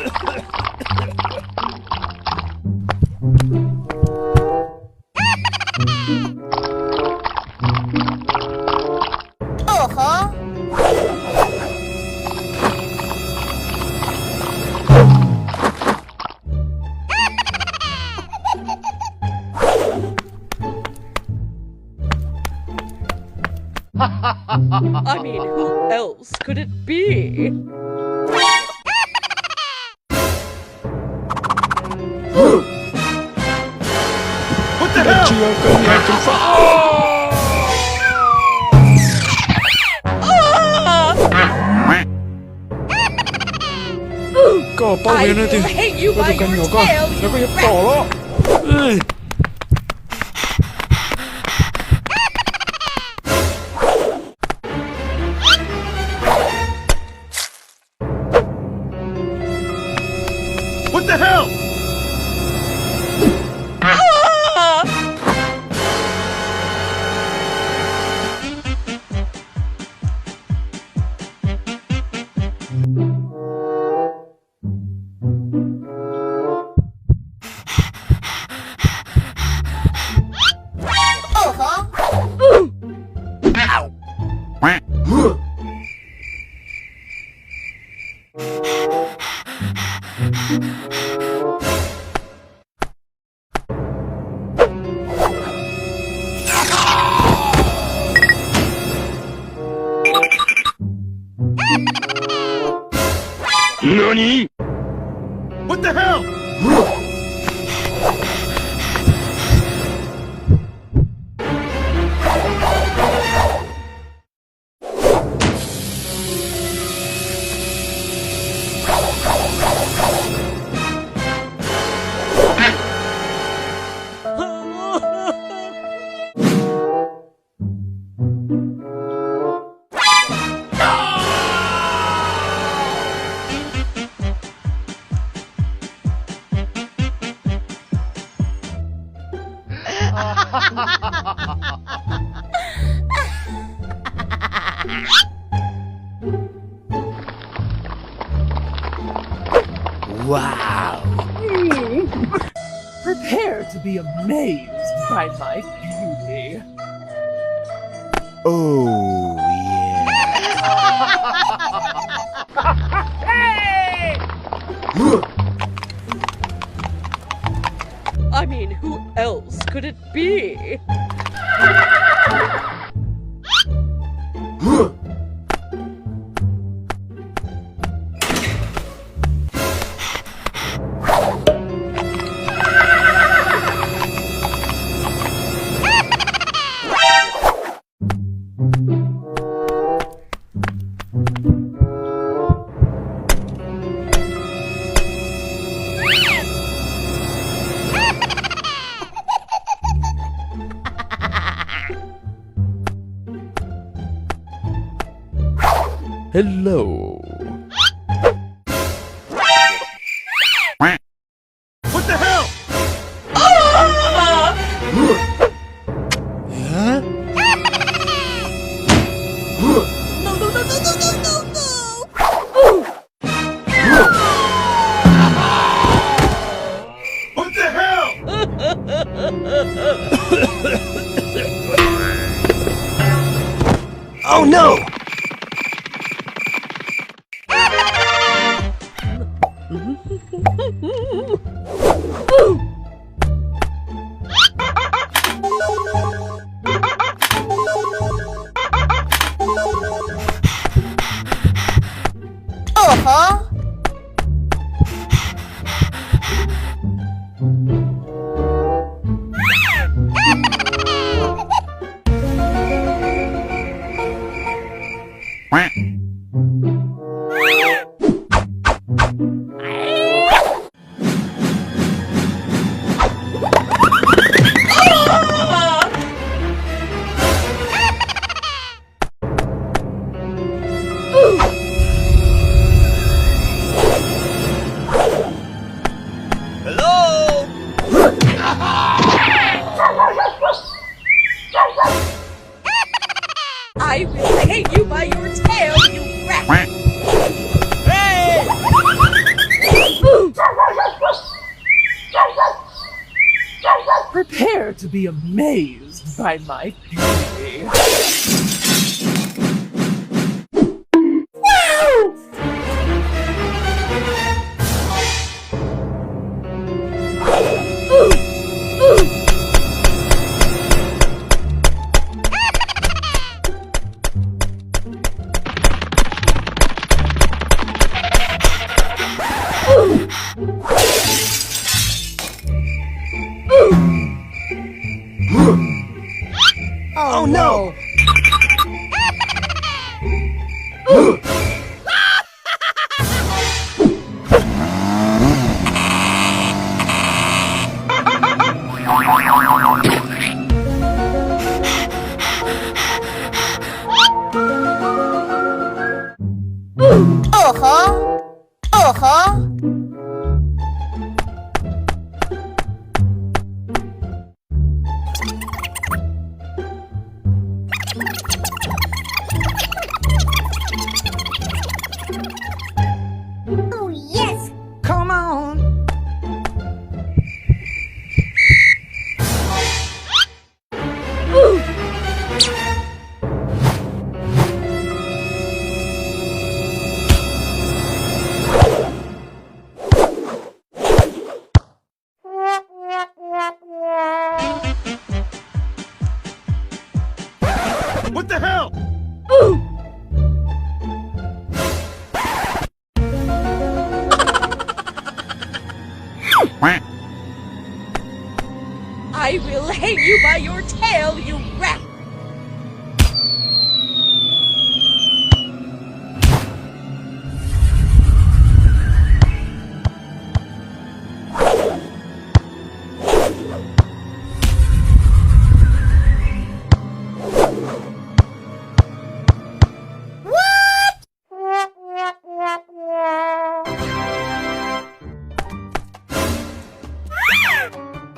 Ugh. I mean, who else could it be? What the hell? Koj paub vim no tiag, koj tus kab nyuam koj, koj yuav pom los. What the hell? Nani? What the hell? Wow. Prepare to be amazed by my beauty. Oh, yeah. I mean, who else could it be? Hello. What the hell? Huh? No, no, no, no, no, no, no, no! What the hell? Oh no! to be amazed by my beauty. Oh no! Ua qhov, ua qhov. Oh, yes! Come on! What the hell? I will hang you by your tail, you rat!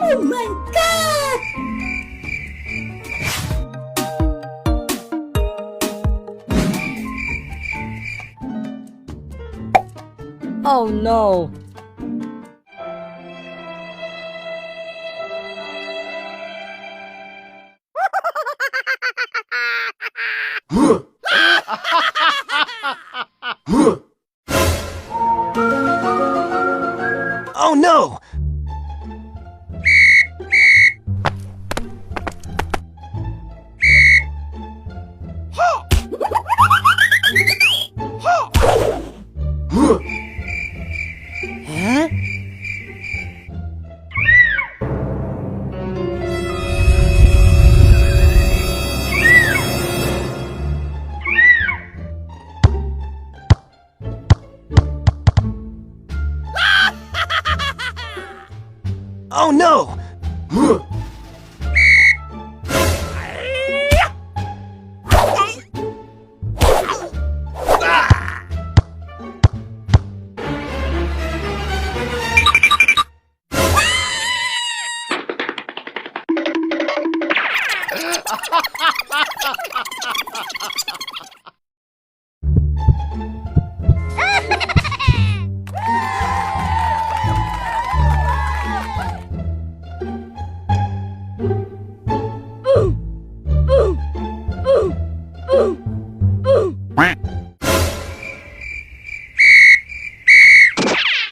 Oh my God! Oh no! Oh no! Oh no!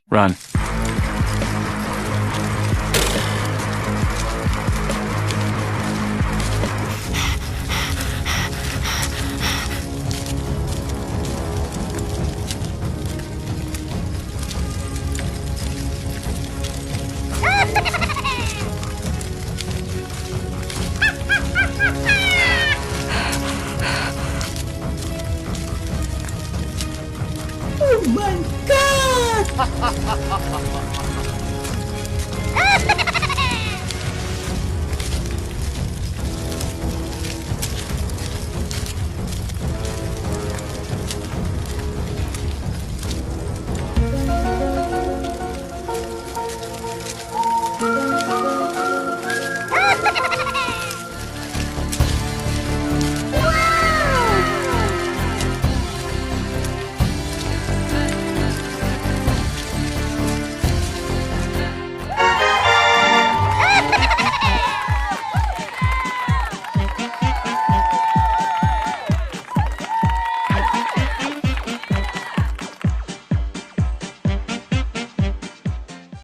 Run. Oh my God!